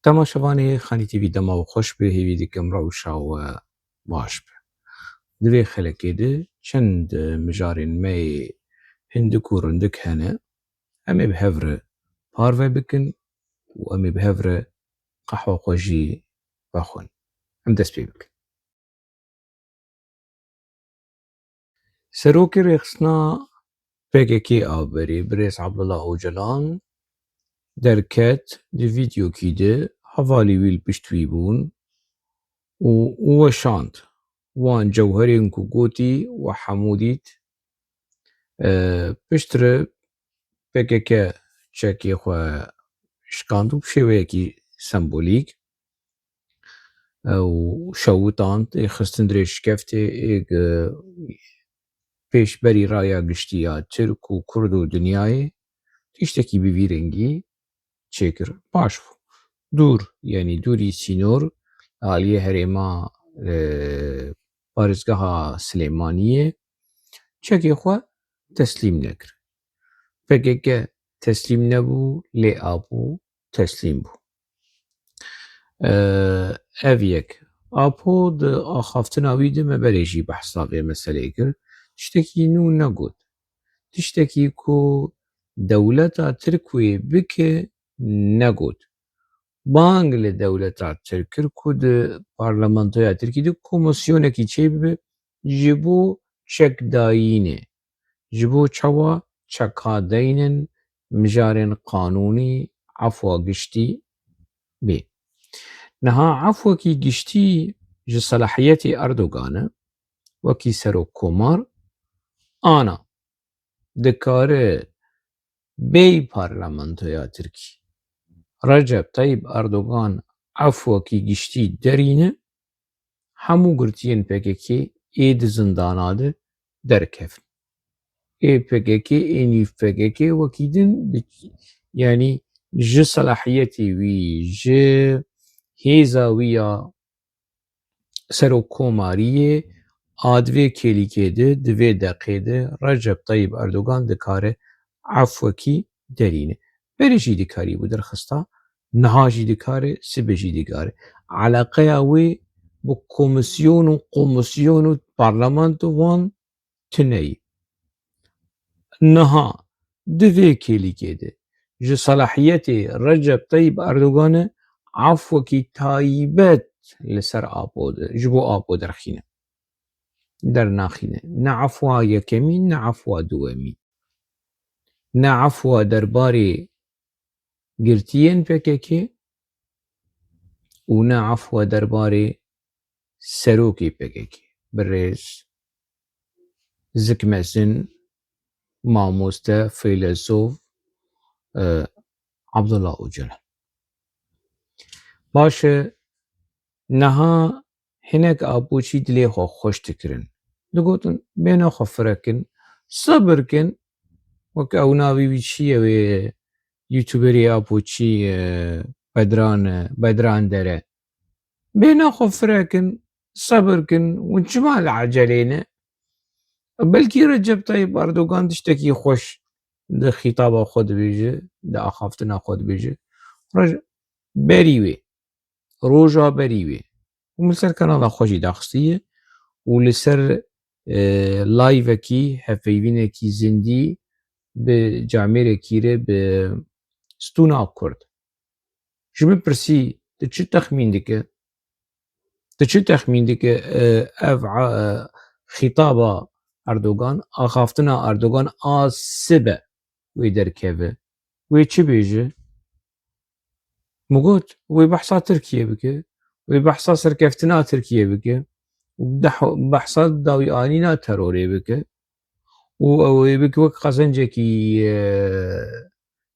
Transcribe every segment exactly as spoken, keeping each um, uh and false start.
Temaşevanê Xanî T V, dema we xweş be, hêvî dikim rewşa we baş be. Di vê xelekê de çend mijarên me yê hindik û rindik hene, em ê bi hev re parve bikin û em ê bi hev re qehwa xwe jî vexwin. Em dest pê bikin. Serokê Rêxistina P K K a berê, birêz Abdullah Ocalan, derket, di vîdeokî de hevalî wî li pişt wî bûn û weşand. Wan cewherên ku gotî we hemû dît. E, piştre P K K çekê xwe şikand û bi şêweyekî sembolîk, e, û şewitand, ê xistin dirê şikeftê, ê, e, pêşberî raya giştî ya Tirk û Kurd û dinyayê tiştekî bi vî rengî çêkir. Baş bû. Dûr, yanî dûrî sînor, aliyê herêma, e, parêzgeha Silêmaniyê çekê xwe teslîm nekir. P K K teslîm nebû, lê Apo teslîm bû. E, ev yek. Apo di axaftina wî de me berê jî behsa vê meseleyê kir. Tiştekî nû negot. Tiştekî ku dewleta Tirk wê bike negot. Bang li dewleta Tirk kir ku di parlamentoya Tirkî de komîsyonekî çêbibe ji bo çekdayînê, ji bo çawa çekadayînên mijarên qanûnî, efwa giştî bê. Niha efwekî giştî ji selahiyetê Erdogan e, wekî serokkomar, ana dikare bêyî parlamentoya Tirkî Recep Tayyip Erdogan efwekî giştî derîne, hemû girtiyên P K K ê di zindana de derkevin. Ê P K K, ê nîv P K K wekî din bi, yanî ji selahiyetê wî, ji hêza wî ya serokkomariyê, a di vê kêlîkê de, di vê deqê de Recep Tayyip Erdogan dikare efwekî derîne. Berê jî dikarîbû derxista, niha jî dikare, sibê jî dikare. Eleqeya wê bi komîsyon û komîsyon û parlamento wan tune ye. Niha di vê kêlîkê de ji selahiyetê Recep Tayyip Erdoganê efwekî taybet li ser Apo de, ji bo Apo derxîne. Dernaxîne. Ne efwa yekemî, ne efwa duwemî. Ne efwa derbarê girtiyên P K K û ne efwa derbarê serokê P K K, birêz zikmezin, mamoste, feylesof, e, Abdullah Ocalan. Baş e, niha hinek Apoçî dilê xwe xweş dikirin. Digotin, bêne xwe firekin, sebir kin, wek ew navê wî çi ye wê youtuberê Apoçî, e, Bedran, e, Bedran Dere. Bêne xwe firekin, sebir kin, hûn çima li ecelê ne? Belkî Recep Tayyip Erdogan tiştekî xweş di xîtaba xwe dibêje, di axaftina xwe dibêje. Rej-, berî wê, roja berî wê. Û min li ser kanala xwe jî daxistiye û li ser, e, live-ekî, hevpeyvînekî zindî bi camêrekî re bi stûna Kurd. Ji min pirsî, tu çi texmîn dike? Tu çi texmîn dike, e, ev, e, xîtaba Erdogan, axaftina Erdogan a sibe wê derkeve? Wê çi bêje? Min got, wê behsa Tirkiye bike, wê behsa serkeftina Tirkiye bike, û deh-, behsa dawîanîna terorê bike û ew ê bike wek qezencekî, e,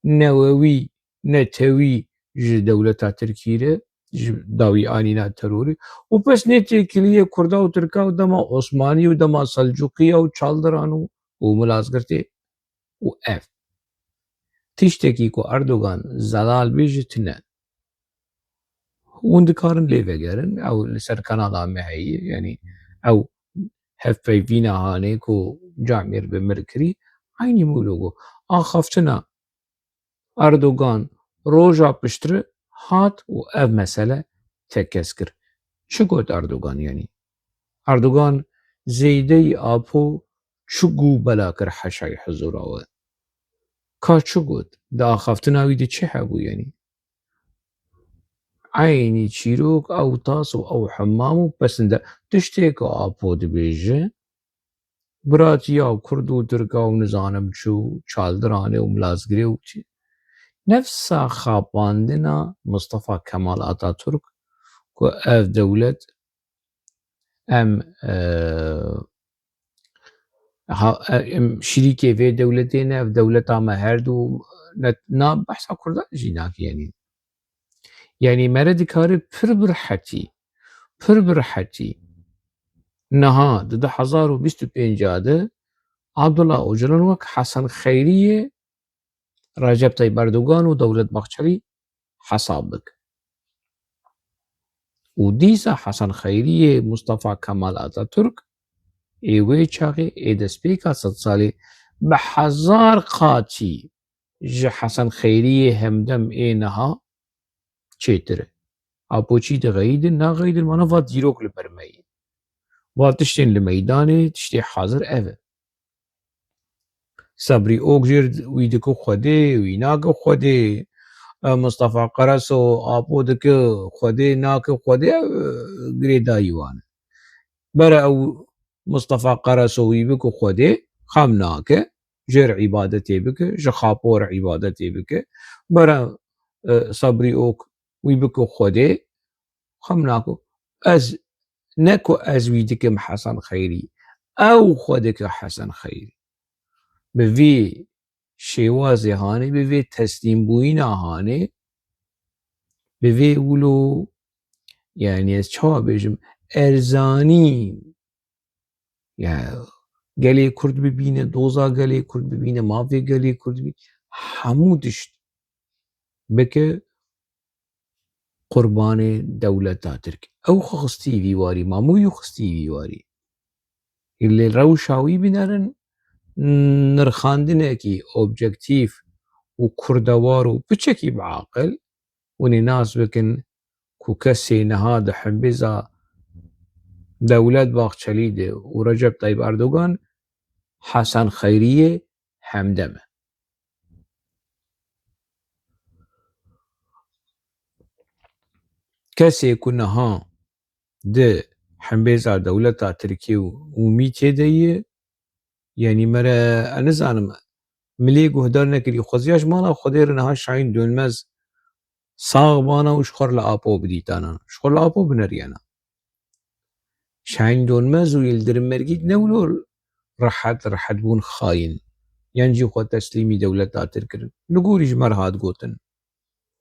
newewî, netewî ji dewleta Tirkî re, ji dawîanîna terorê. Û pes nê têkiliyê Kurda û Tirka û dema Osmanî û dema Selcûqiya û Çaldiran û, û Milazgirtê û ev. Tiştekî ku Erdogan zelal bêje tune. Hûn dikarin lê vegerin, ew li ser kanala me heye, yanî ew hevpeyvîna hanê ku camêr bi mir kirî, eynî mûlo ku axaftina Erdogan roja piştre hat û ev mesele tekez kir. Çi got Erdogan yanî? Erdogan zêdeyî Apo çi gû bela kir heşayî huzûra we? Ka çi got? Di axaftina wî de çi hebû yanî? Eynî çîrok, ew tas û ew hemam û pesinde tiştê ku Apo dibêje, biratiya Kurd û Tirka û nizanim çi û Çaldiranê û Milazgirê û çi. Nefsa xapandina Mustafa Kemal Atatürk ku ev dewlet em, e, ha, e, em şirîkê vê dewletê ne, ev dewleta me her du ne, na behsa Kurdan jî nake yanî. Yanî mere dikare pir bi rehetî, pir bi rehetî. Niha di du hezar û bîst û pênc de Abdullah Ocalan wek Hesen Xeyriyê Recep Tayyip Erdogan û Dewlet Bahçelî hesab bike. Û dîsa Hesen Xeyriyê Mustafa Kemal Atatürk ê wê çaxê ê destpêka sedsalî bi hezar qatî ji Hesen Xeyriyê hemdem ê niha çêtir e. Apo çî dixeyidin, naxeyidin, mana va dîrok li ber me ye. Va tiştên li meydanê, tiştê hazir ev e. Sebrî Ok jêr wî dike Xwedê, wî nake Xwedê. E, Mustafa Qaraso Apo dike Xwedê, nake Xwedê, ev, e, girêdayî wan e. Bere ew Mustafa Qaraso wî bike Xwedê, xem nake, jêr îbadetê bike, ji Xapo re îbadetê bike. Bere, e, Sebrî Ok wî bike Xwedê, xem nake. Ez, ne ku ez wî dikim Hesen Xeyrî, ew xwe dike Hesen Xeyrî. Bi vî şêwazê hanê, bi vê teslîmbûyîna hanê, bi vê wilo, yanî ez çawa bêjim, erzanî, ya gelê Kurd bibîne, doza gelê Kurd bibîne, mafê gelê Kurd bî, hemû tişt bike qurbanê dewleta Tirk. Ew xwe xistî vî warî, Mamûyî xistî vî warî. Lê rewşa wî binerin, nirxandinekî objektîf û kurdewar û piçekî biaqil, hûn ê nas bikin ku kesê niha di hembêza Dewlet Bahçelî de û Recep Tayyip Erdogan, Hesen Xeyriyê hemdem e. Kesê ku niha di hembêza dewleta Tirkî û, û mîtê de ye, yanî mere, ez nizanim, milê guhdar nekirî, xweziya ji mala Xwedê re niha Şahîn Dönmez sax bana û ji xwe re li Apo bidîtana. Ji xwe re li Apo bineriyana. Şahîn Dönmez û Yildirim Mergît ne wilo rehet, rehet bûn xayîn. Yan jî xwe teslîmî dewleta Tirk kirin. Li gorî ji me re hat gotin.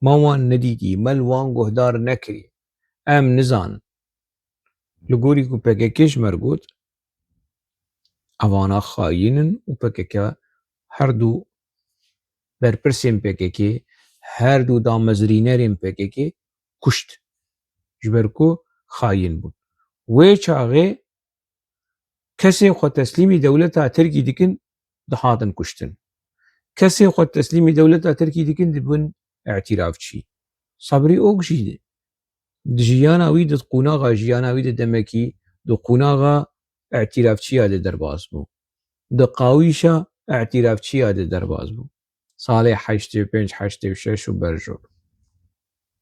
Me wan nedîtî, me li wan guhdar nekirî. Em nizanin. Li gorî ku P K K ji me re got, evana xayîn in û P K K her du berpirsên P K K, her du damezrînerên P K K kuşt. Ji ber ku xayîn bûn. Wê çaxê kesên xwe teslîmî dewleta Tirkî dikin, dihatin kuştin. Kesên xwe teslîmî dewleta Tirkî dikin, dibin îtirafçî. Sebrî Ok jî di jiyana wî de, di qonaxa jiyana wî de demekî di qonaxa îtirafçiya de derbas bû. Di qawîşa îtirafçiya de derbas bû. Salê heştê û pênc, heştê û şeş û berjor.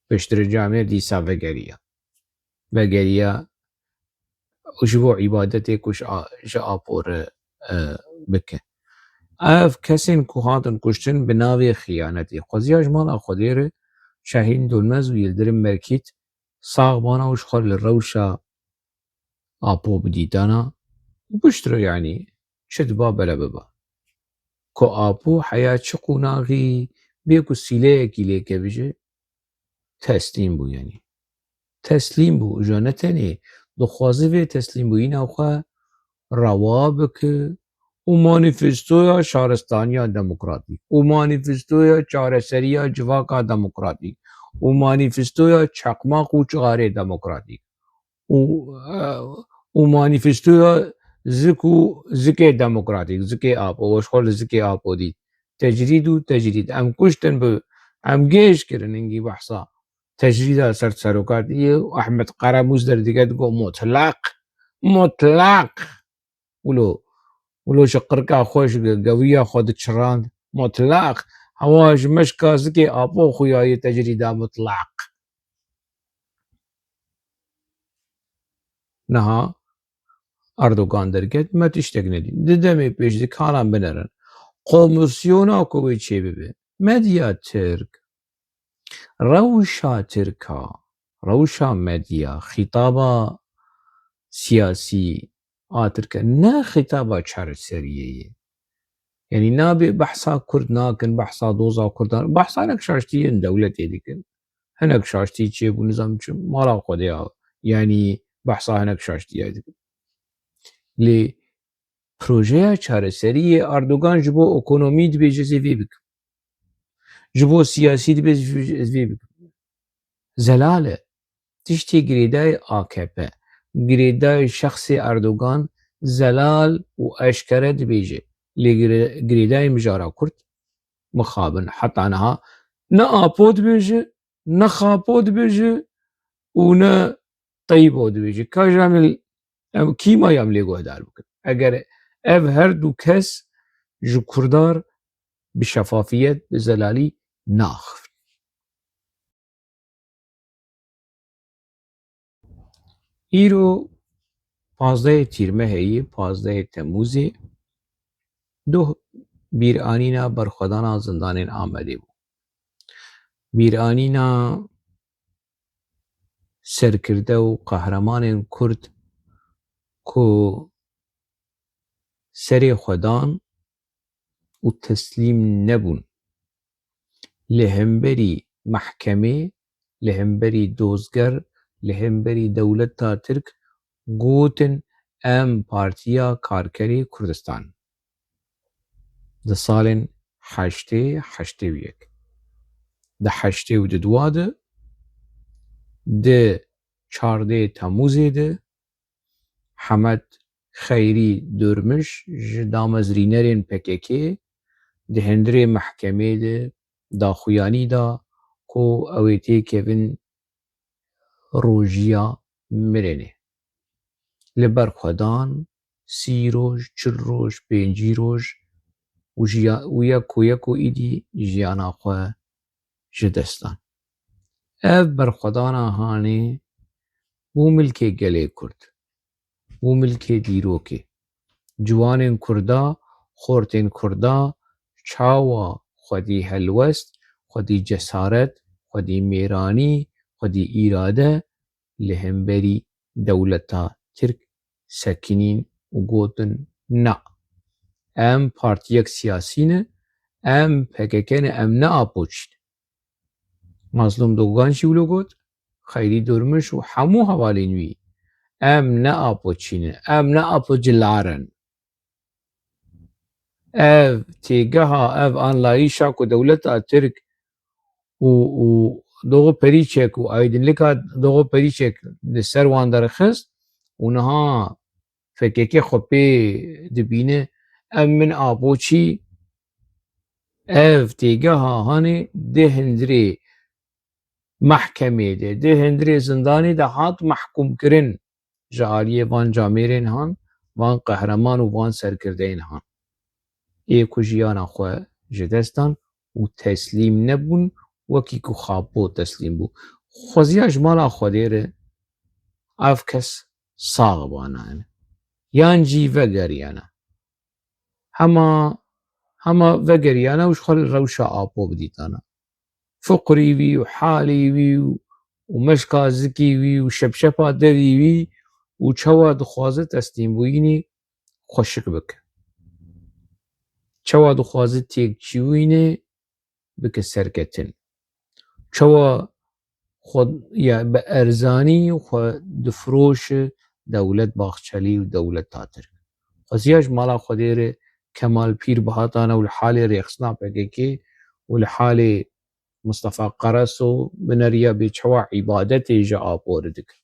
Piştre camê dîsa vegeriya. Vegeriya û ji bo îbadetê ku ji a-, ji Apo re, e, bike. Ev kesên ku hatin kuştin bi navê xiyanetê, xweziya ji mala Xwedê re Şahîn Dönmez û Yildirim Mergît sax bana û ji xwe li rewşa Apo bidîtana û piştre, yanî çi diba bere biba. Ku Apo heya çi qonaxî bê ku sîleyekî lê kevije, teslîm bû, yanî. Teslîm bû. Îja ne tenê dixwaze vê teslîmbûyîna xwe rewa bike û manîfestoya şaristaniya demokratîk û manîfestoya çareseriya civaka demokratîk û manîfestoya çaqmaq û çixarê demokratîk û, e, û manîfestoya zik û zikê demokratîk, zikê Apo, we ji xwe li zikê Apo dît. Tecrîd û tecrîd. Em kuştin bi, em gêj kirin hingî behsa tecrîda ser serokatiyê û Ehmed Qeramûz derdike digo mutlaq, mutlaq. Wilo, wilo ji qirka xwe, ji ge-, gewiya xwe diçirand. Mutlaq. Hewa ji meşka zikê Apo xuya ye tecrîda mutlaq. Niha Erdogan derket, me tiştek nedî. Di demê pêş dikaran binerin. Komisyona ku wê çêbibe. Medya Tirk, rewşa Tirka, rewşa medya, xîtaba siyasî a Tirke, ne xîtaba çareseriyê ye. Yanî nabê behsa Kurd nakin, behsa doza Kurdan, behsa hinek şaştiyên dewletê dikin. Hinek şaştî çêbû, nizam çi, mala Xwedê ya. Yanî behsa hinek şaştiya dikin. Lê projeya çareseriyê Erdogan ji bo ekonomî dibêje ez ê vê bikim. Ji bo siyasî dibê ez vê bikim. Zelal e. Tiştê girêdayê A K P, girêdayê şexsê Erdogan zelal û eşkere dibêje. Lê gire-, girêdayê mijara Kurd mixabin. Heta niha ne Apo dibêje, ne Xapo dibêje û ne Teybo dibêje. Ka ji em, em kîma em lê guhdar bikin? Eger ev her du kes ji Kurdar bi şefafiyet, bi zelalî naxivin. Îro pazdehê Tîrmehê ye, pazdehê Temûzê, doh bîranîna berxwedana zindanên Amedê bû. Bîranîna serkirde û qehremanên Kurd ku serê xwe dan û teslîm nebûn. Li hemberî mehkemê, li hemberî dozger, li hemberî dewleta Tirk gotin, em Partiya Karkerê Kurdistan. Di salên heştê, heştê û yek, di heştê û dua de, di çardê Temûzê de, Hemed Xeyrî Durmuş ji damezrînerên P K K di hundirê mehkemê de daxuyanî da ku ew ê têkevin rojiya mirinê. Li ber xwe dan sî roj, çil roj, pêncî roj û jiya-, û yek û yek û îdî jiyana xwe ji dest dan. Ev berxwedana hanê bû milkê gelê Kurd, bû milkê dîrokê. Ciwanên Kurda, xortên Kurda çawa xwedî helwest, xwedî cesaret, xwedî mêranî, xwedî îrade li hemberî dewleta Tirk sekinîn û gotin, na, em partiyek siyasî ne, em P K K ne, em ne Apoçî ne. Mazlûm Dogan jî wilo got, Xeyrî Durmuş û hemû hevalên wî, em ne Apoçî ne, em ne Apoçilar in. Ev têgeha, ev anlayîşa ku dewleta Tirk û, û Doğu Perîçek û aydinlika Doğu Perîçek li ser wan derxist û niha P K K xwe pê dibîne, em min Apoçî, ev têgeha hanê di hundirê mehkemê de, di hundirê zindanê de hat mehkûmkirin ji aliyê van camêrên han, van qehreman û van serkirdeyên han. Ê ku jiyana xwe ji dest dan û teslîm nebûn, wekî ku Xapo teslîm bû. Xweziya ji mala Xwedê re ev kes sax banayene. Yan jî vegeriyene. Hema, hema vegeriyane û ji xwe li rewşa Apo bidîtane. Fiqrî wî û halî wî û, û meşka zikî wî û şepşepa devî wî û çawa dixwaze teslîmbûyînê xweşik bike. Çawa dixwaze têkçûyînê bike serketin. Çawa xwe, ya, bi erzanî xwe difiroşe dewlet Baxçelî û dewleta Tirk. Xweziya ji mala Xwedê re Kemal Pîr bihatane û li halê rêxistina P K K û li halê Mistefa Qereso bineriya bê çawa îbadetê ji Apo re dike.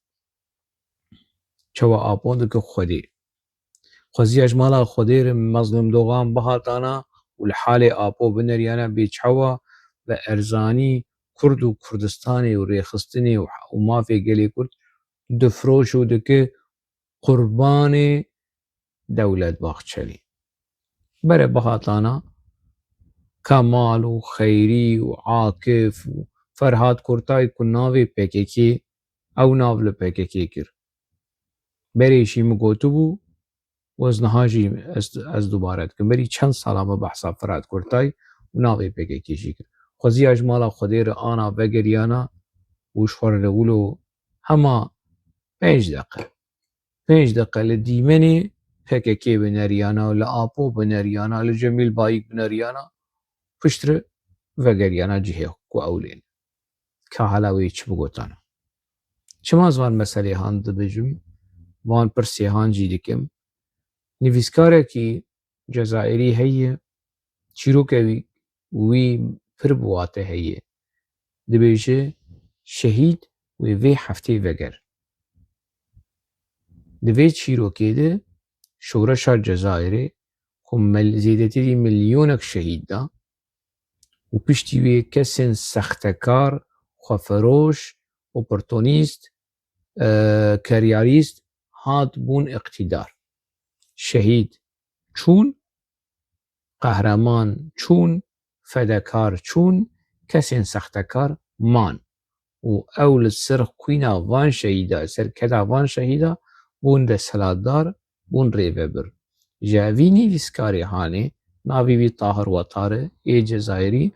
Çawa Apo dike Xwedê. Xweziya ji mala Xwedê re Mezlûm Dogan bihatana û li halê Apo bineriyana bê çawa bi erzanî Kurd û Kurdistanê û rêxistinê û, û mafê gelê Kurd difiroş û dike qurbanê Dewlet Bahçelî. Bere bihatana Kemal û Xeyrî û Akif û Ferhat Kurtay ku navê P K K, ew nav li P K K kir. Berê jî min gotibû, û ez niha jî ez, ez dubare dikim. Berî çend sala me behsa Ferhat Kurtay û navê P K K jî kir. Xweziya ji mala Xwedê re ana vegeriyana û ji xwe re wilo hema pênc deqe. Pênc deqe li dîmenê P K K bineriyana, li Apo bineriyana, li Cemîl Bayik bineriyana, piştre vegeriyana cihê ku ew lê ne. Ka hala wê çi bigotana. Çima ez van meselê han dibêjim, van pirsê han jî dikim. Nivîskarekî Cezayirî heye, çîroke wî, wî pir bi wate heye. Dibêje, şehîd wê vê heftê veger. Di vê çîrokê de şoreşa Cezayirê ku mel-, zêdetirî milyonek şehîd da û piştî wê kesên sextekar, xwefiroş, oportunîst, e, keryarîst hat bûn îqtîdar. Şehîd çûn, qehreman çûn, fedekar çûn, kesên sextekar man. Û ew li ser xwîna van şehîda, ser keda van şehîda bûn desthilatdar, bûn rêvebir. Ji vî nivîskarê hanê, navê wî Tahir Wetar e, ê Cezayirî,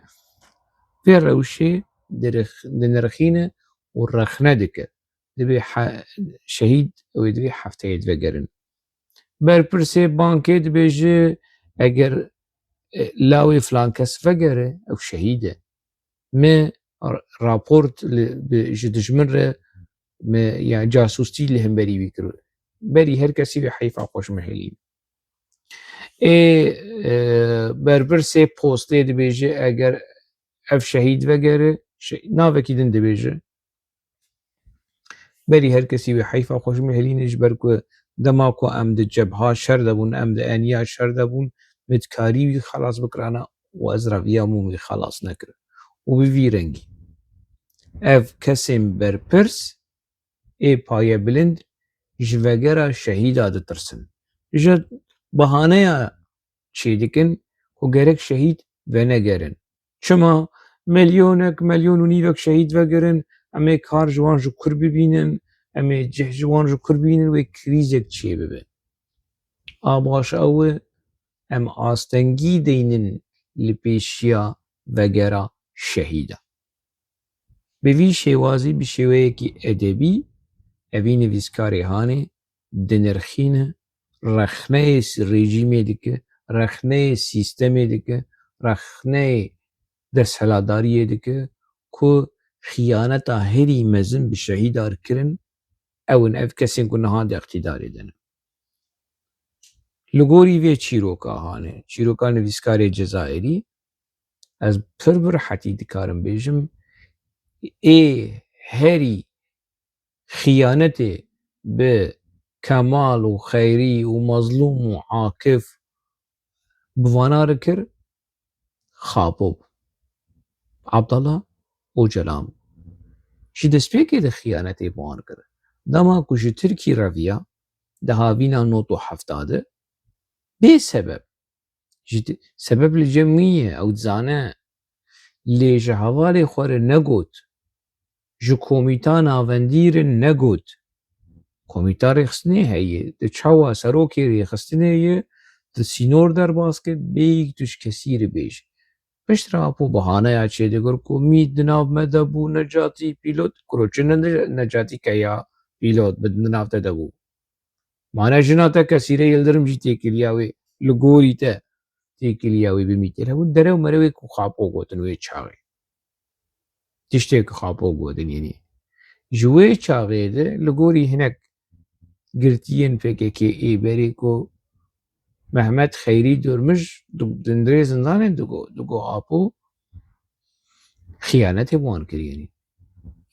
vê rewşê dirix-, dinirxîne û rexne dike. Divê he-, şehîd, ew ê divê hefteyê vegerin. Berpirsê bankê dibêje, eger, e, lawê filan kes vegere, ew şehîd e. Me r-, raport li, bi, ji dijmin re me, yani casûstî li hemberî wî kir. Berî her kesî wê heyfa xwe ji me hêlî. Ê, e, berpirsê postê dibêje, eger ev şehîd vegere, şe-, navekî din dibêje. Berî her kesî wê heyfa xwe ji min hêlîne, ji ber ku dema ku em di cebha şer de bûn, em di eniya şer de bûn, min dikarî wî xelas bikirana û ez reviyam û wî xelas nekir. Û bi vî rengî ev kesên berpirs ê payebilind ji vegera şehîda ditirsin. Ji bahaneya çêdikin ku gerek şehîd venegerin. Çima? Milyonek, milyon û nîvek şehîd vegerin, em ê kar ji wan ji kur bibînin, em ê cih ji wan ji kur bibînin, wê krîzek çêbibe. A baş ew e, em astengî deynin li pêşiya vegera şehîda. Bi vî şêwazî, bi şêweyekî edebî, evî nivîskarê hanê dinirxîne, rexneyê s-, rejîmê dike, rexneyê sîstemê dike, rexneyê desthilatdariyê dike ku xiyaneta herî mezin bi şehîdar kirin, ew in ev kesên ku niha di iqtîdarê de ne. Li gorî vê çîroka hanê, çîroka nivîskarê Cezayirî, ez pir bi rehetî dikarim bêjim, ê herî xiyanetê bi Kemal û Xeyrî û Mezlûm û Akif bi vana re kir, Xapo bû. Abdallah Ocalan bû. Ji destpêkê de xiyanetê bi wan kir. Dema ku ji Tirkî reviya, di havîna nod û hefta de, bê sebeb, ji di-, sebeb li cem wî ye, ew dizane, lê ji hevalê xwe re negot, ji komîta navendî re negot. Komîta rêxistinê heye, di çawa serokê rêxistinê ye, di sînor derbas ke, bêyî tu ji kesî re bêje. Piştre Apo bahaneya çêdikir ku mît di nav me de bû, Necatî pîlot, kuro çi ne, Necatî keya pîlot bi di nav te de bû. Mane jina te Kesîre Yildirim jî têkiliya wê, li gorî te têkiliya wê bi mîtê re bû. Derew merewê ku Xapo gotin wê çaxê. Tiştê ku Xapo gotin, yanî ji wê çaxê de li gorî hinek girtiyên P K K ê berê ku Mehmet Xeyrî Durmij di, di nirê zindanê digo, digo Apo xiyanetê bi wan kiriye.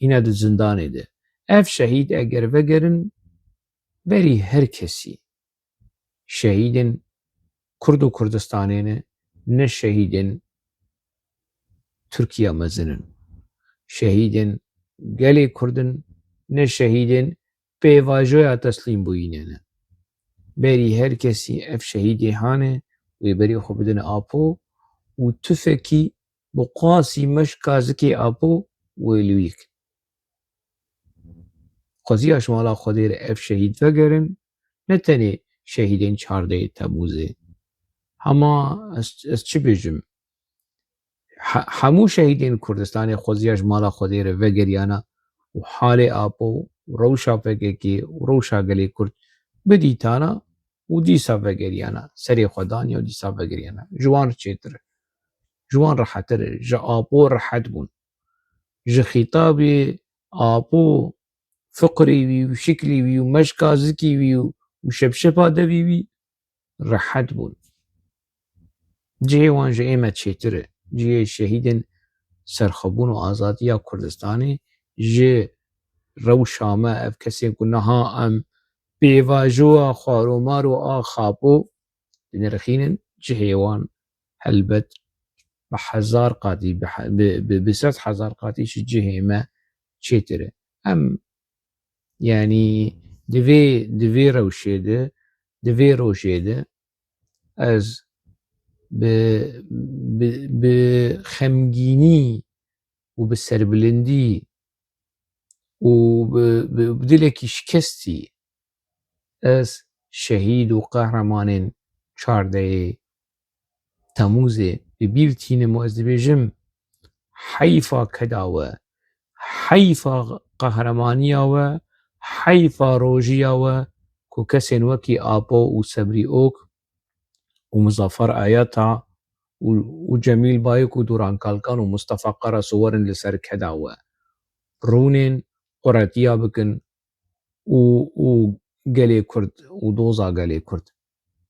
Hîna di zindanê de. Ev şehîd eger vegerin, berî her kesî. Şehîdên Kurd û Kurdistanê ne, ne şehîdên Tirkiya mezin in. şehîdên gelê Kurd in, ne şehîdên pêvajoya teslîmbûyînê ne. Berî her kesî ev şehîdê hane wê berê xwe bidin Apo û tufekî bi qasî meşka zikê Apo wê li wî kin. Xweziya ji mala Xwedê re ev şehîd vegerin, ne tenê şehîdên çardehê Temûzê. Hema ez, ez çi bêjim? He-, hemû şehîdên Kurdistanê xweziya ji mala Xwedê re vegeriyana û halê Apo û rewşa P K K û rewşa gelê Kurd bidîtana û dîsa vegeriyana, serê xwe daniya û dîsa vegeriyana. Ji wan çêtir e. Ji wan rehetir e. Ji Apo rehet bûn. Ji xîtabê Apo, fiqrê wî û şiklê wî û meşka zikê wî û, û şepşepa devê wî rehet bûn. Cihê wan ji ême çêtir e. Cihê şehîdên serxwebûn û azadiya Kurdistanê ji rewşa me, ev kesên ku niha em pêvajoya xwaromar û a Xapo dinirxînin, cihê wan helbet bi hezar qatî, bi he-, bi, bi, bi sed hezar qatî ji cihê me çêtir e. Em, yanî di vê, di vê rewşê de, di vê rojê de ez bi, bi, bi xemgînî û bi serbilindî û bi, bi, bi dilekî şikestî ez şehîd û qehremanên çardehê Temûzê bi bîr tînim û ez dibêjim, heyfa keda we, heyfa qehremaniya we, heyfa rojiya we ku kesên wekî Apo û Sebrî Ok û Muzaffer Ayata û, û Cemîl Bayik û Duran Kalkan û Mustafa Karasu werin li ser keda we. Rûnên quretiya bikin û, û gelê Kurd û doza gelê Kurd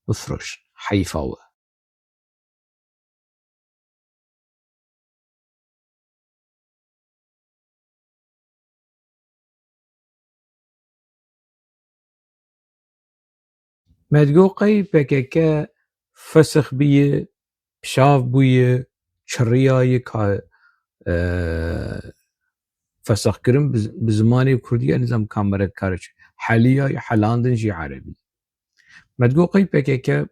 bifiroşin. Heyfa we. Me digot qey P K K fesix bûye, şav bûye, çiriyaye ka, e, fesixkirin bi, bi zimanê kurdî, ez nizam kamera kar çi. Heliya, helandin jî erebî. Me digot qey P K K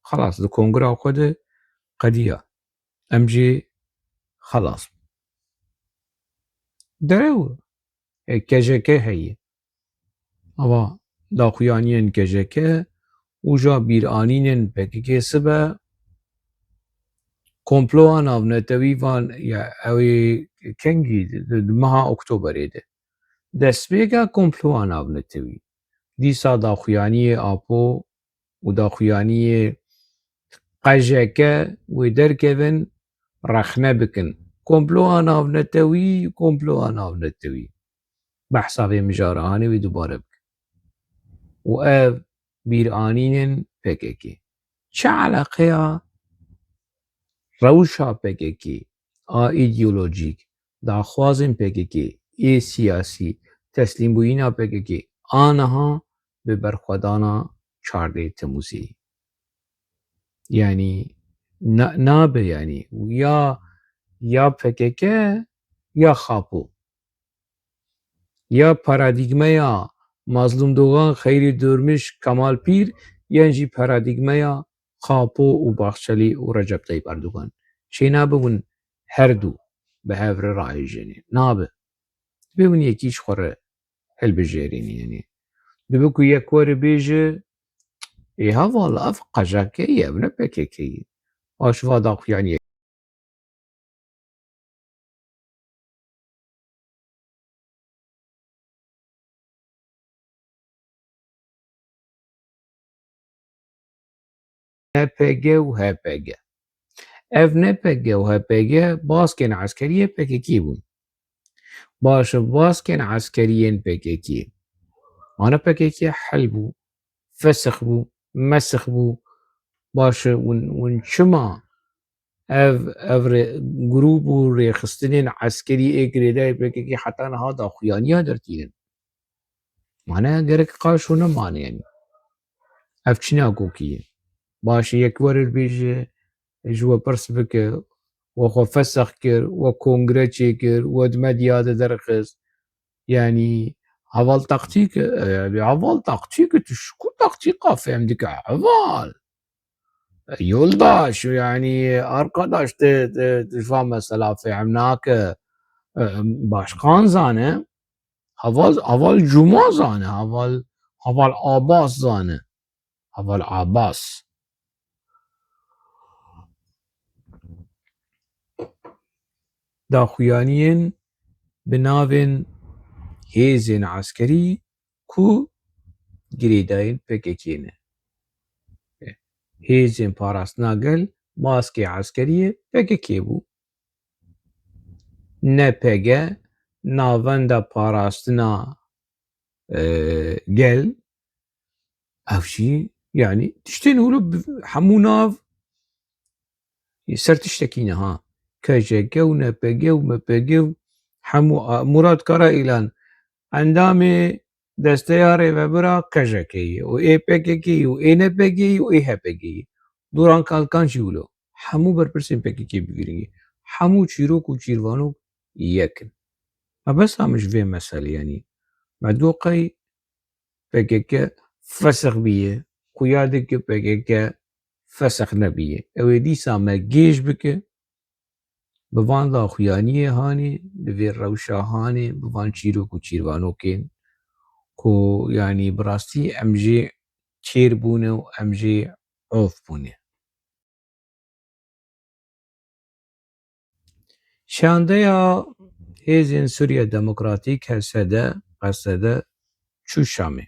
xelas di kongra xwe de qediya. Em jî xelas. Derew, e, K J K heye. Ava daxuyaniyên K J K û ja bîranînên P K K sibe komploa navnetewî van, ya ew ê kengî di, di, di meha Oktoberê de. Destpêka komploa navnetewî. Dîsa daxuyaniyê Apo û daxuyaniyê Q J K wê derkevin, rexne bikin. Komploa navnetewî, komploa navnetewî. Behsa vê mijara hanê wê dubare bikin. Û ev bîranînên P K K. Çi eleqeya rewşa P K K a îdeolojîk, daxwazên P K K ê siyasî, teslîmbûyîna P K K a niha bi berxwedana çardeh Temûzê? Yanî na-, nabe yanî ya, ya P K K ya Xapo. Ya paradîgmeya Mazlûm Dogan, Xeyrî Durmuş, Kemal Pîr, yan jî paradîgmeya Xapo û Baxçelî û Recep Tayyip Erdogan. Çênabe hûn her du bi hev re rahêjêne. Nabe. Dibe hûn yekî ji xwe re hilbijêrîn, yanî. Dibe ku yek were bêje, ê heval, ev Q J K ye, ev ne P K K ye. Paş va daxuyaniyê. N P G û H P G. Ev N P G û H P G baskên eskeriyê P K K bûn. Baş e, baskên eskeriyên P K K. Mane P K K hel bû, fesix bû, mesix bû. Baş e, hûn, hûn çima ev, ev rê-, grûp û rêxistinên eskerî ê girêdayê P K K heta niha daxuyaniya dertînin? Mane gerek qaşo nemane yanî. Ev çi nakokî ye? Baş e, yek were bêje, ji we pirs bike, we xwe fesex kir, we kongre çêkir, we di medya de derxist. Yanî heval taktîk e, yanî heval taktîk e, tu ji ku taktîka fêm dike heval? E, yoldaş, yanî arkadaş, te, te, te ji van mesela fêm nake. E, başkan zane, heval, heval Cuma zane, heval, heval Abbas zane. Heval Abbas. Daxuyaniyên bi navên hêzên eskerî ku girêdayên P K K ne. Hêzên parastina gel maskê eskeriyê P K K bû. Ne P G, Navenda Parastina, e, Gel, ev jî, yanî, tiştên wilo bi-, hemû nav, e, ser tiştekî ne ha. K J K û N P G û M P G û hemû a-, Murat Karaîlan endamê Desteya Rêvebira K J K ye û ê P K K ye û ê N P G ye û ê H P G ye. Duran Kalkan jî wilo. Hemû berpirsên P K K bi vî rengî. Hemû çîrok û çîrvanok yek in. Mebesta min ji vê meselê, yanî me doqey P K K fesex biye, xuya dike P K K fesex nebiye. Ew ê dîsa me gêj bike, bi van daxuyaniyê hanê, bi vê rewşa hanê, bi van çîrok û çîrvanokên ku, yanî, bi rastî em jê çêr bûne û em jê of bûne. Şandeya Hêzên Sûriya Demokratîk, H S D, Q S D, çû Şamê.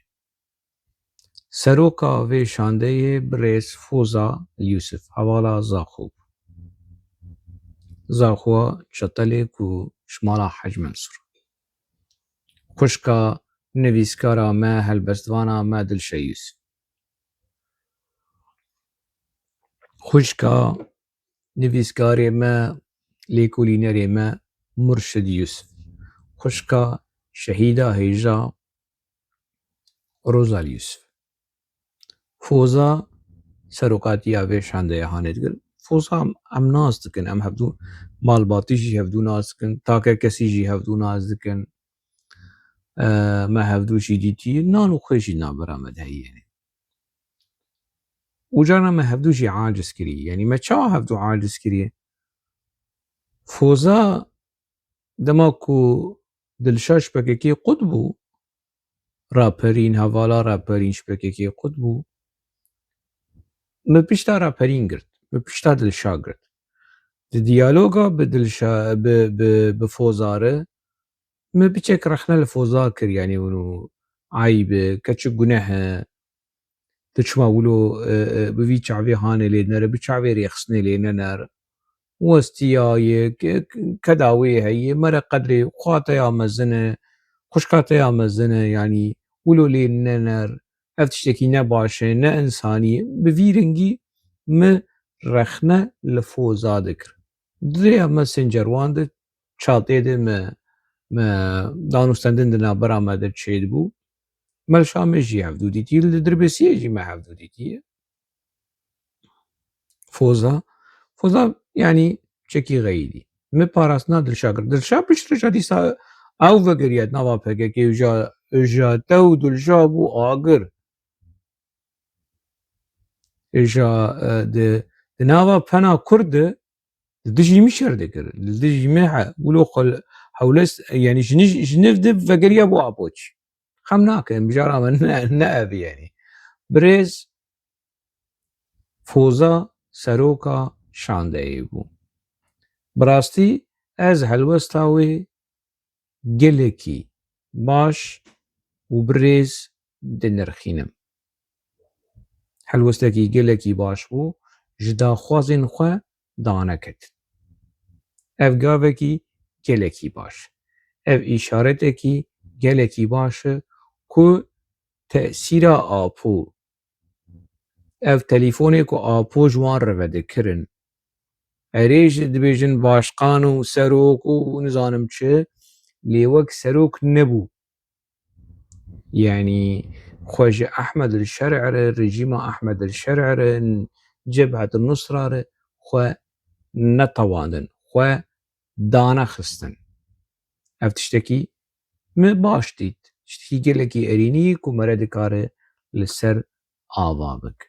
Seroka vê şandeyê birêz Foza Yûsif, hevala Zaxo bû. Zaxoya Çetelê ku ji mala Hec Mensûr. Xwişka nivîskara me, helbestvana me Dilşa Yûsif. Xwişka nivîskarê me, lêkolînerê me Murşid Yûsif. Xwişka şehîda hêja Rozal Yûsif. Foza serokatiya vê şandeya hanê dikin. Foza em nas dikin, em hevdû malbatî jî hevdû nas dikin, takekesî jî hevdû nas dikin. E, me hevdû jî dîtî, nan û xwê jî navbera me de heye. Û carna me hevdû jî aciz kirî. Yanî me çawa hevdû aciz kirî? Foza dema ku Dilşa ji P K K qut bû, raperîn, hevala raperîn ji P K K qut bû, min pişta raperîn girt, min pişta Dilşa girt. Di diyaloga bi Dilşa, bi, bi, bi Foza re, min piçek rexne li Foza kir, yanî wilo eyb e, keçik guneh e, tu çima wilo, e, e, bi vî çavê hanê lê nere, bi çavê rêxistinê lê nener. Westiyaye, ke-, keda wê heye, mere qedrê xwateya mezin e, xwişkateya mezin e, yanî wilo lê nener, ev tiştekî ne baş e, ne însanî ye. Bi vî rengî min rexne li Foza dikir. Di rêya me Sincerwan de, Çatê de me, me danûstendin di navbera me de çêdibû. Me li Şamê jî hevdû dîtiye, li Dirbêsiyê jî me hevdû dîtiye. Foza, Foza, yanî çekî xeyîdî. Min parastina Dilşa kir. Dilşa piştre jî dîsa ew vegeriya di nava P K K û ja, ja te û Dilşa bû agir. Êja, e, di, di nava pena Kurd de, di dijî min şer dikir. Li dijî min he-, wilo xwe li hewles, yanî ji nij-, ji niv de vegeriya bû Apoç. Xem nakin, bijara min ne, ne ev yanî. Birêz Foza seroka şandeyê bû. Bi rastî ez helwesta wê gelekî baş û birêz dinirxînim. Helwestekî gelekî baş bû, ji daxwazên xwe daneketin. Ev gavekî gelekî baş. Ev îşaretekî gelekî baş e ku tesîra Apo, ev telîfonê ku Apo ji wan re vedikirin. Erê jî dibêjin başqan û serok û nizanim çi, lê wek serok nebû. Yanî xwe ji Ehmed el Şer'e re, rejîma Ehmed el Şer'e re, Cebhet el Nusra re xwe netewandin. xwe danexistin. Ev tiştekî min baş dît. Tiştekî gelekî erênî ye ku mere dikare li ser ava bik.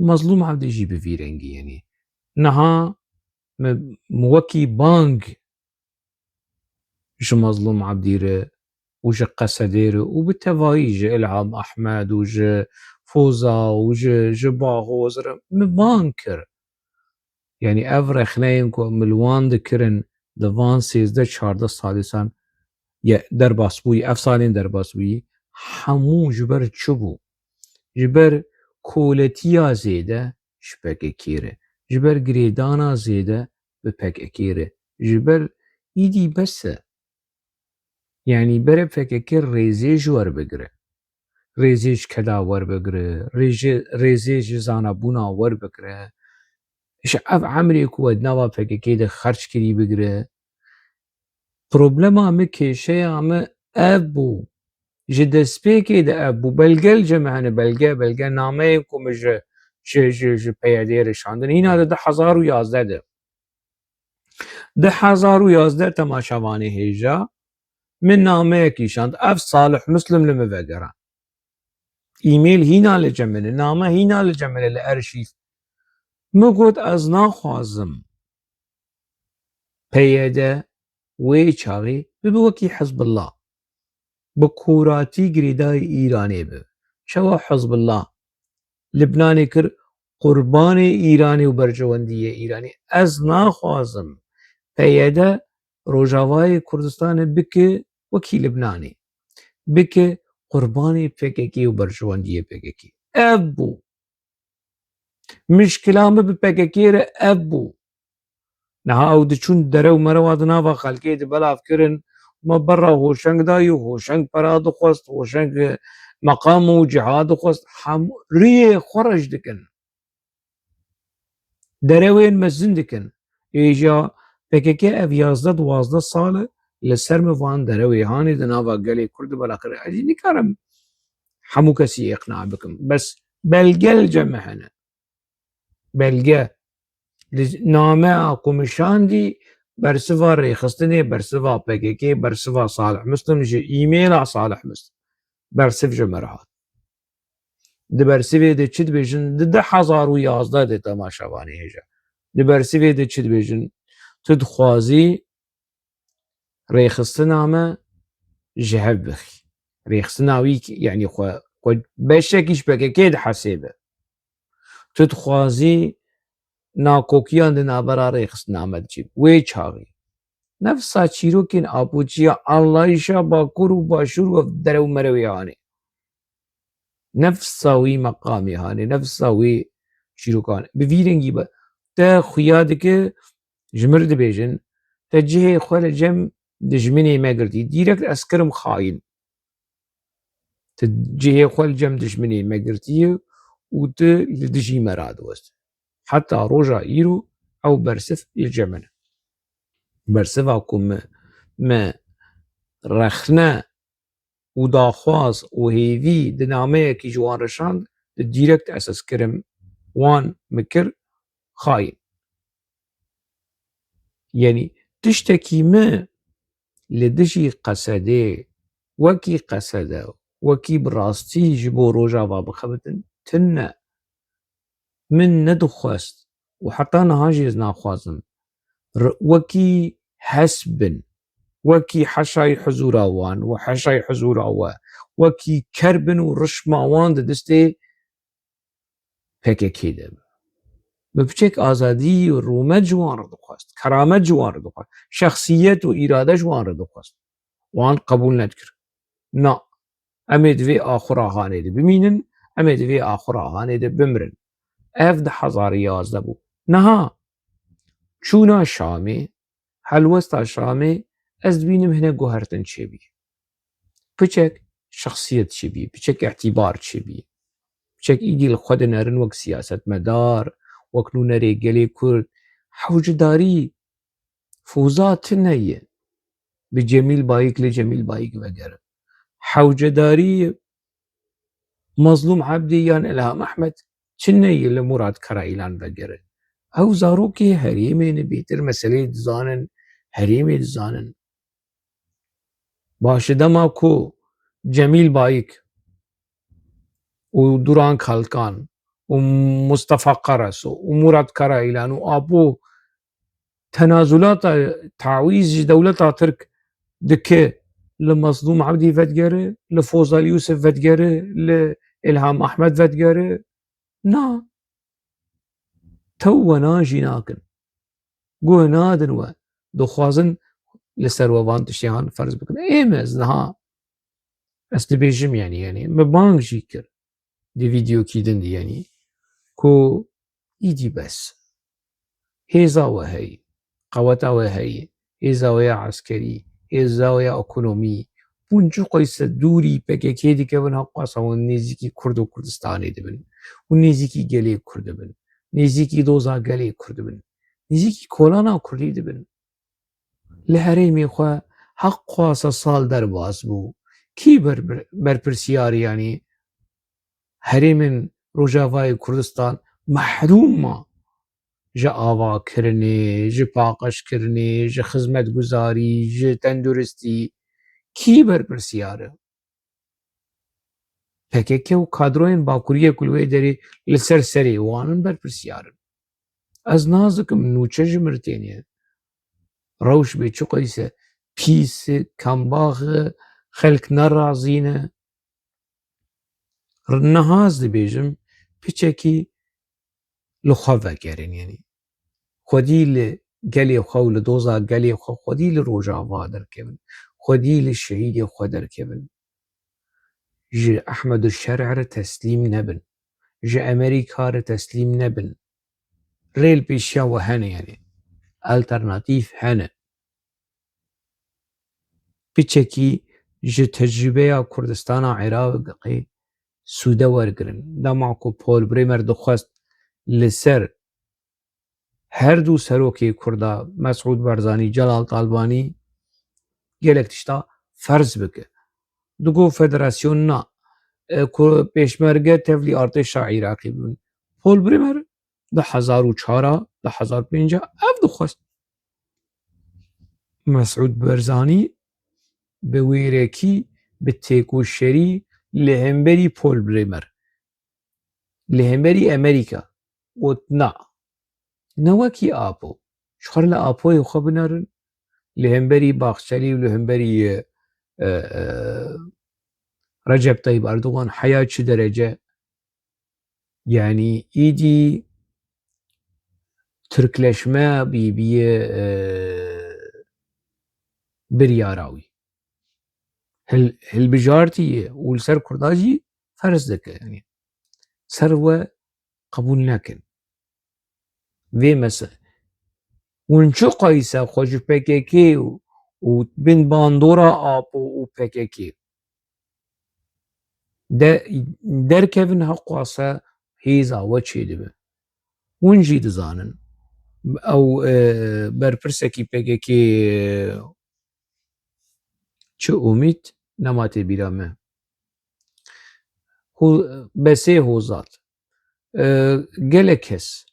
Mezlûm Ebdî jî bi vî rengî yenî. Niha min wekî bang ji Mezlûm Ebdî re û ji Qesedê re û bi tevayî ji Îlham Ehmed û ji Foza û ji, ji Bahoz re min bang kir. Yanî ev rexneyên ku min li wan dikirin di van sêzdeh çardeh salîsan ye derbas bûyî, ev salên derbas bûyî, hemû ji ber çi bû? Ji ber koletiya zêde ji P K K re, ji ber girêdana zêde bi P K K re, ji ber îdî bes e. Yanî bere P K K rêzê ji we re bigire. Rêzê ji keda werbigire, rêzê, rêzê ji zanabûna werbigire. Ji ev emrê ku we di nava P K K de xerc kirî bigire. Problema min, kêşeya min ev bû. Ji destpêkê de ev bû. Belge li cem hene, belge, belge nameyên ku min ji, ji, ji, ji P Y D'ê re şandin. Hîna di du hezar û yazdeh de. Du hezar û yazdeh temaşevanê hêja min nameyekî şand. Ev Salih Muslim li min vegera. E-mail hîna li cem min e, name hîna li cem min e li erşîv. Min got, ez naxwazim P Y D wê çaxê bibe wekî Hizbullah. Bi koratî girêdayî Îranê be. Çawa Hizbullah Libnanê kir qurbanê Îranê û berjewendiyê Îranê? Ez naxwazim P Y D Rojavayê Kurdistanê bike wekî Libnanê. Bike qurbanê P K K û berjewendiyê P K K. Ev bû. Mişkila min bi P K K re ev bû. Niha ew diçûn derew merewa di nava xelkê de belav kirin, me berra Hoşeng dayî û Hoşeng pera dixwest, Hoşeng meqam û ciha dixwest, hemû riyê xwe reş dikin. Derewên mezin dikin. Êja P K K ev yazdeh duwazdeh sal e li ser min van derewê hanê di nava gelê Kurd de belaxir. Ez jî nikarim hemû kesî îqna bikim. Bes belge li cem me hene. Belge. Li nameya ku min şandî bersiva rêxistinê, bersiva P K K, bersiva Salih Muslim, ji e-maila Salih Muslim. Bersiv ji me re hat. Di bersivê de çi dibêjin? Di du hezar û yazdeh de temaşevanê hêja. Di bersivê de çi dibêjin? Tu dixwazî rêxistina me ji hev bixî. Rêxistina wî ki, yanî xwe, xwe beşekî ji P K K dihesêbe. Tu dixwazî nakokiyan di navbera rêxistina me de çêbe. Wê çaxê. Nefsa çîrokên apoçiya anlayışa Bakur û Başûr û derew merewê hanê. Nefsa wî meqamê hanê, nefsa wî çîrokan. Bi vî rengî be. Te xuya dike, ji mir dibêjin, te cihê xwe li cem dijminê me girtî. Dîrekt ez kirim xayîn. Tu cihê xwe li cem dijminê me girtiye û tu li dijî me radiwest. Heta roja îro ew bersiv li cem min e. Bersiva ku me, me rexne û daxwaz û hêvî di nameyekî ji wan re şand, di dîrekt ez, ez kirim wan, min kir xayîn. Yanî tiştekî min li dijî Qesedê wekî Qesede, wekî bi rastî ji bo Rojava bixebitin, tune. Min nedixwest û heta niha jî ez naxwazim r-, wekî hesp bin, wekî heşayî huzûra wan û heşayî huzûra we, wekî ker bin û rişma wan di destê P K K de be. Min piçek azadî û rûmet ji wan re dixwest, keramet ji wan re dixwest, şexsiyet û îrade ji wan re dixwest. Wan qebûl nedikir. Na, em ê di vê axura hanê de bimînin, em ê di vê axura hanê de bimirin. Ev du hezar û yazdeh bû. Niha çûna Şamê, helwesta Şamê, ez dibînim hinek guhertin çêbî. Piçek şexsiyet çêbî, piçek îtîbar çêbî. Piçek îdî li xwe dinerin wek siyasetmedar, wek nûnerê gelê Kurd. Hewcedarî Foza tune ye. Bi Cemîl Bayik, li Cemîl Bayik vegere. Hewcedarî Mazlûm Ebdî yan Îlham Ehmed tune ye, li Murat Karayilan vegere. Ew zarokê herêmê ne bêtir meseleyê dizanin, herêmê dizanin. Baş e, dema ku Cemîl Bayik û Duran Kalkan û Mustafa Karaso û Murat Karayilan û Apo tenazulata, tawîz ji dewleta Tirk dike, li Mazlûm Ebdî vedigere, li Fozal Yûsif vedigere, li Îlham Ahmed vedigere. Na. Tew we nan jî nakin. Guh nadin we. Dixwazin li ser we van tiştiyan ferz bikin. Êm ez niha, ez dibêjim, yanî, yanî min bang jî kir di vîdeokî din de, yanî, ku îdî bes. Hêza we heyî, qeweta we heyî, hêza we ya eskerî, hêza we ya ekonomî, hûn çi qeyse dûrî P K K dikevin, heqwasa hûn nêzîkî Kurd û Kurdistanê dibin. Hûn nêzîkî gelê Kurd dibin. Nêzîkî doza gelê Kurd dibin. Nêzîkî kolana Kurdî dibin. Li herêmê xwe heqwasa sal derbas bû. Kî ber-, berpirsiyar e, yanî herêmên Rojavayê Kurdistan mehrûm ma ji avakirinê, ji paqijkirinê, ji xizmetguzarî, ji tenduristî? Kî berpirsiyar e? P K K û kadroyên Bakuriyê ku li wê derê li ser serê wan in berpirsiyar in. Ez nas dikim nûçe ji mir têne. Rewş bê çi qeyse pîs e, kembax e, xelk nerazî ne. Niha ez dibêjim, piçekî li xwe vegerin, yanî xwedî li gelê xwe û li doza gelê xwe, xwedî li Rojava derkevin, xwedî li şehîdê xwe derkevin. Ji Ehmed û Şer'e re teslîm nebin. Ji Amerîka re teslîm nebin. Rêl pêşiya we hene, yanî alternatîf hene. Piçekî ji tecrûbeya Kurdistana Iraqê sûde wergirin. Dema ku Paul Bremer dixwest li ser her du serokê Kurda, Mesûd Barzanî, Celal Talbanî, gelek tişta ferz bike. Digot federasyon na, e, ku pêşmerge tevlî artêşa Iraqê bibin. Paul Bremer du hezar û çar a, du hezar pênc a ev dixwest. Mesûd Barzanî bi wêrekî, bi têkoşerî li hemberî Paul Bremer, li hemberî Amerîka got na. Ne wekî Apo. Ji xwe re li Apoyê xwe binerin. Li hemberî Baxçelî û li hemberî, e, e, Recep Tayyip Erdogan heya çi derece? Yanî îdî Tirkleşme bî, bîye, e, biryara wî. Hil-, hilbijartî ye û li ser Kurda jî ferz dike. Yanî ser we qebûl nekin. Vê mese-, hûn çi qayse xwe ji P K K û, û bin bandora Apo û P K K de-, derkevin, heqwase hêza we çêdibe. Hûn jî dizanin. Ew, e, berpirsekî P K K, e, çi Umît, nema tê bîra me. Ho-, Besê Hozat. E, gelek kes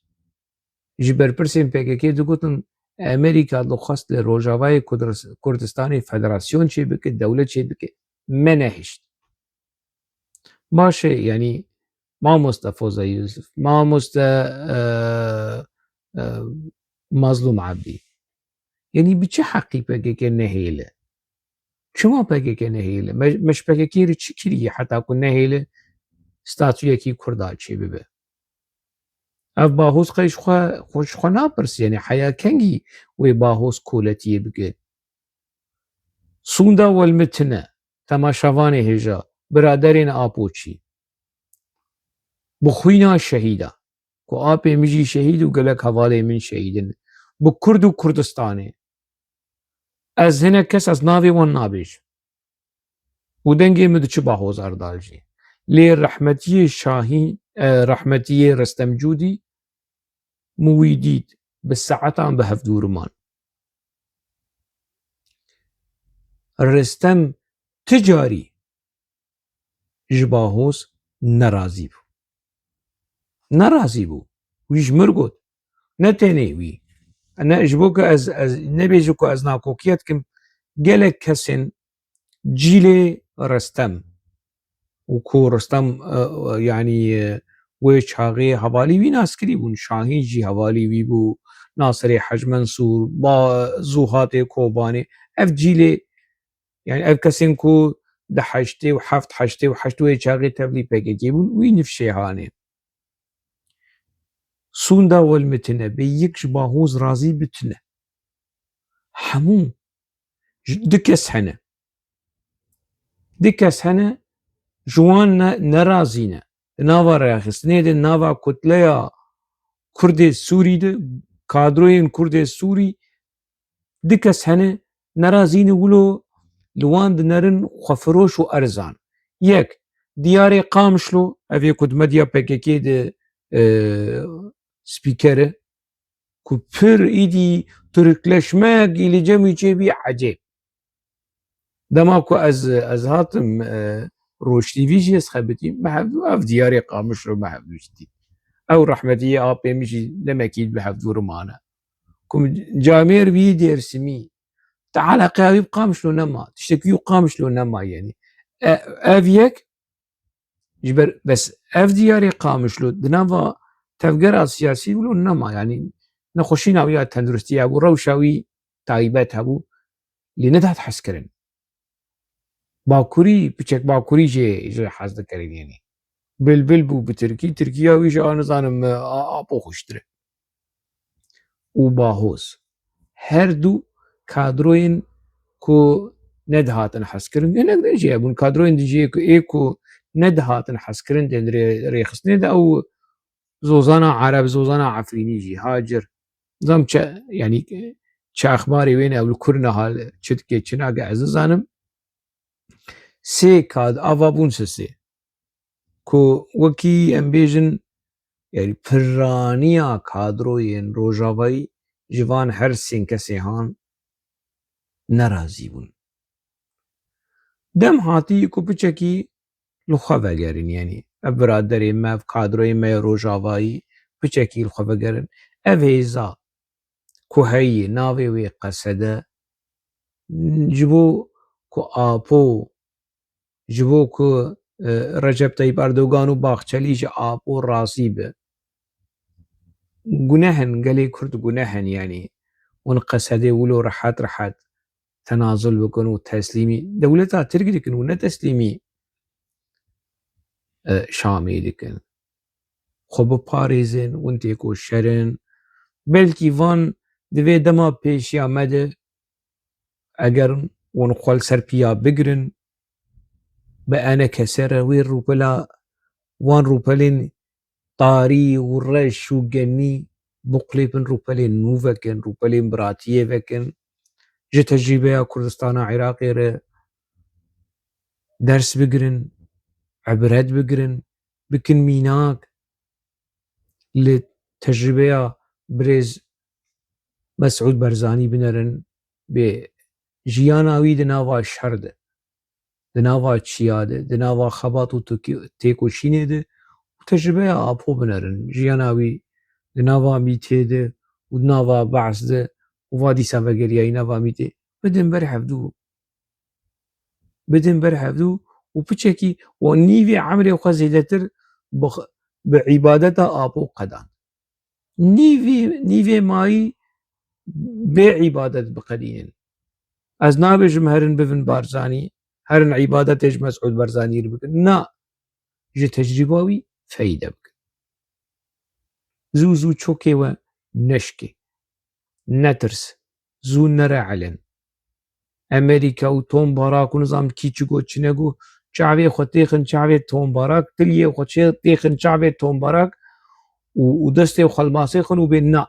ji berpirsên P K K digotin, Amerîka dixwest li Rojavayê Kudris-, Kurdistanê federasyon çêbike, dewlet çêbike. Me nehişt. Baş e, yanî mamoste Foza Yusuf, mamoste, e, e, Mazlûm Ebdî. Yanî bi çi heqî P K K nehêle? Çima P K K nehêle? Me, me ji P K K re çi kiriye heta ku nehêle statuyekî Kurda çêbibe? Ev Bahoz qey ji xwe, xwe ji xwe napirsî, yanî heya kengî wê Bahoz koletiyê bike? Sûnda welmitine, temaşevanê hêja, biraderên Apoçî, bi xwîna şehîda, ku apê min jî şehîd û gelek hevalê min şehîd in, bi Kurd û Kurdistanê. Ez hinek kes, ez navê wan nabêjim. Û dengê min diçi Bahoz Erdal jî. Lê rehmetiyê Şahî, e, rehmetiyê Restem Cûdî, min wî dît, bi saetan bi hev dûriman. Restem ti carî ji Bahoz nerazî bû. Nerazî bû. Wî ji mir got, Ne tenê wî. Ne, ji bo ku ez, ez nebêjim ku ez nakokiya dikim, gelek kesên cîlê Restem û ku Restem, e, e, yanî, e, wê çaxê hevalî wî naskirî bûn. Şahîn jî hevalî wî bû, Nasirê Hec Mensûr, ba, Zuhatê Kobanê. Ev cîlê, yanî ev kesên ku di heştê û heft, heştê û heşt wê çaxê tevlî P K K bûn, wî nifşê hanê. Sûnda wel mitine, bê yek ji Bahoz razî bitine. Hemû ji, du kes hene. Du kes hene, ji wan ne, nerazî ne. Di nava rêxistinê de, nava kutleya Kurdê Sûrî de, kadroyên Kurdê Sûrî, du kes hene, nerazî ne wilo li wan dinerin xwefiroş û erzan. Yek, Diyarê Qamişlo, ev yê ku di medya P K K de, e, spîker e, ku pir îdî tirkleşmek î li cem wî çêbî ecêb. Dema ku ez, ez hatim, e, Roj T V jî ez xebitîm, me hevdû ev Diyarê Qamişlo me hevdû jî dît. Ew rehmetî yê apê min jî demekî bi hevdû re mane. Ku camêr wî Dêrsimî, te eleqeya wî bi Qamişlo nema, tiştekî wî Qamişlo nema, yanî. E, ev yek, Ji ber, bes ev Diyarê Qamişlo di nava tevgera siyasî wilo nema, yanî nexweşîna wî ya tenduristiya bû, rewşa wî taybet hebû, lê nedat hezkirin. Bakurî, piçek Bakurî jê, jê hez dikirin, yanî. Bilbil bû bi tirkî, tirkiya wî jî a nizanim, a, apo xweştir e. Û Bahoz. Her du kadroyên ku nedihatin hezkirin. Gelek din jî hebûn kadroyên din jî ku ê ku nedihatin hezkirin tên rê-, rêxistinê de ew Zozana Ereb, Zozana Efrînî jî, Hacir. Zam çi, yanî çi exbarê wê ne ew li kur niha çi dike, çi nake ez nizanim. Sê kad-, ava bûn se sê. Ku wekî em bêjin, yanî piraniya kadroyên Rojavayî ji van her sê kesê han nerazî bûn. Dem hatî ku piçekî li xwe vegerin, yanî ev biraderê me, ev kadroyê me yê Rojavayî piçekî li xwe vegerin. Ev hêza ku heyî navê wê Qesede, ji bo ku Apo, ji bo ku, e, Recep Tayyip Erdogan û Baxçelî ji Apo razî be. Guneh in, gelê Kurd guneh in, yanî hûn Qesedê wilo rehet rehet tenazul bikin û teslîmî dewleta Tirk dikin û ne teslîmî, e, Şamê dikin. Xwe biparêzin, hûn têkoşer in. Belkî van di vê dema pêşiya me de, eger hûn xwe li ser piya bigirin, bi eneke ser re wê rûpela, wan rûpelên tarî û reş û genî biqulêpin, rûpelên nû vekin, rûpelên biratiyê vekin. Ji tecrîbeya Kurdistana Iraqê re ders bigirin, ibret bigirin, bikin mînak, li tecrîbeya birêz Mesûd Barzanî binerin, bê jiyana wî di nava şer de, di nava çiya de, di nava xebat û tokî-, têkoşînê de û tecrîbeya Apo binerin. Jiyana wî di nava mîtê de û di nava Be'es de û va dîsa vegeriyayî nava mîtê. Bidin ber hevdû. Bidin ber hevdû û piçekî û nîvê emrê xwe zêdetir bi x-, bi îbadeta Apo qedand. Nîvê, nîvê mayî bê îbadet biqedînin. Ez nabêjim herin bivin Barzanî, herin îbadetê ji Mesûd Barzanî re bikin. Na, ji tecrîba wî feyde bikin. Zû zû çokê we neşkê. Netirs. Zû nere elen. Amerîka û Tom Barak û nizam kî çi got çi negot, çavê xwe têxin çavê Tom Barak, tiliyê xwe çê-, têxin çavê Tom Barak û, û destê xwe li masê xin û bê na.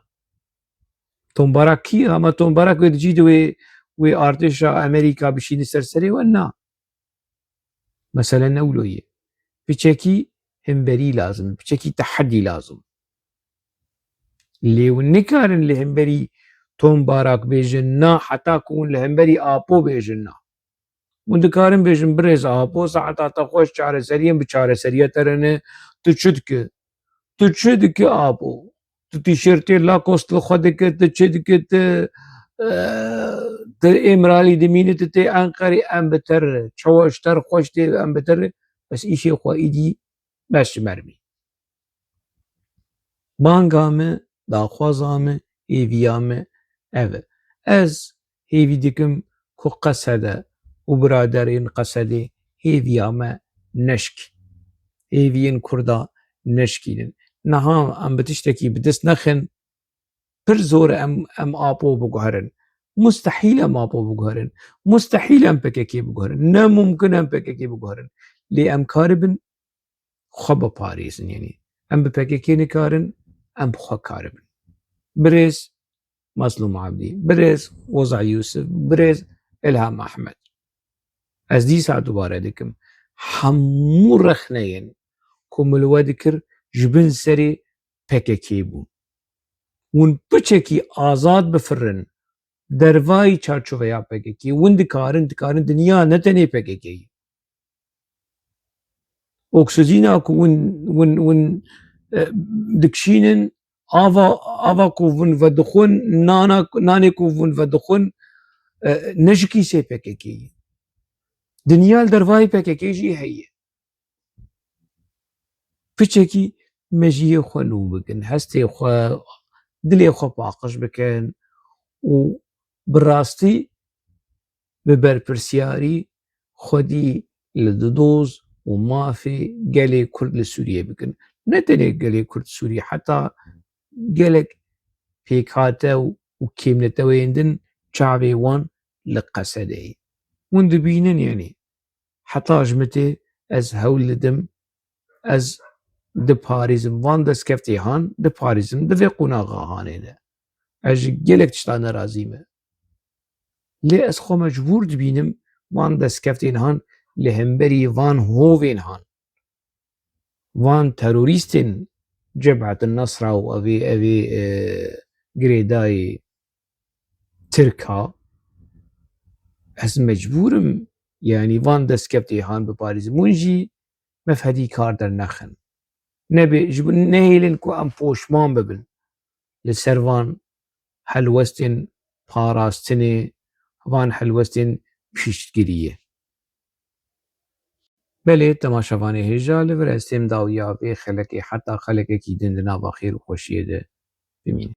Tom Barak kî ye? Ama Tom Barak wê dicî de wê, wê artêşa Amerîka bişîne ser serê we? Na. Mesele ne wilo ye. Piçekî himberî lazim, piçekî tehedî lazim. Lê hûn nikarin li hemberî Tom Barak bêjin na, heta ku hûn li hemberî Apo bêjin na. Hûn dikarin bêjin, birêz Apo, saeta te xweş, çareseriyên bi çareseriya te re ne, tu çi dikî? Tu çi dikî Apo? tu tîşertê Lacoste li xwe dike, tu çi dike, tu, e, tu Îmralî dimînî, tu tê Enqerê, em bi te re. Çawa ji te re xweş tê, em bi te re. Bes îşê xwe îdî bes ji me re bî. Banga me, daxwaza me, hêviya me ev e. Ez hêvî dikim ku Qesede û biraderên Qesedê hêviya me neşk. Hêviyên Kurda neşkînin. Niha em bi tiştekî bi dest nexin, pir zor e em, em apo biguherin. Mustehîl em apo biguherin. Mustehîl em P K K biguherin. Ne mumkin em P K K biguherin. Lê em karibin xwe biparêzin, yanî em bi P K K nikarin, em bi xwe karibin. Birêz Mazlûm Abdî, birêz Weza Yûsif, birêz Îlham Ehmed. Ez dîsa dubare dikim, hemû rexneyên ku min li we dikir ji bin serê P K K bûn. Hûn piçekî azad bifirin dervayî çarçoveya P K K, hûn dikarin, dikarin dinya ne tenê P K K. Oksîjîna ku hûn, hûn, hûn, e, dikişînin, ava, ava ku hûn vedixwin, nana, nanê ku hûn vedixwin, e, ne ji kîsê P K K ye. Dinya li dervayî P K K jî heye. Piçekî mejiyê xwe nû bikin, hestê xwe, dilê xwe paqij bikin û bi rastî bi berpirsiyarî xwedî li didoz û mafê gelê Kurd li Sûriyê bikin. Ne tenê gelê Kurd Sûrî, heta gelek pêkhate û kêmneteweyên din çavê wan li Qesedê ye. Hûn dibînin, yanî heta ji min tê ez hewl didim, ez diparêzim van destkeftê han, diparêzim di vê qonaxa hanê de. Ez ji gelek tiştan nerazî me. Lê ez xwe mecbûr dibînim van destkeftên han li hemberî van hovên han, van terorîstên Cebhet Nesra û evê, evê, e, girêdayî Tirka, ez mecbûr im, yanî van destkeftê han biparêzim. Hûn jî mefhedî kar dernexin. Nebê, ji bo nehêlin ku em poşman bibin li ser van helwestên parastinê, van helwestên piştgiriyê. Belê, temaşevanê hêja, li vir ez têm dawiya vê xelekê heta xelekekî din di nava xêr û xweşiyê de bimînin.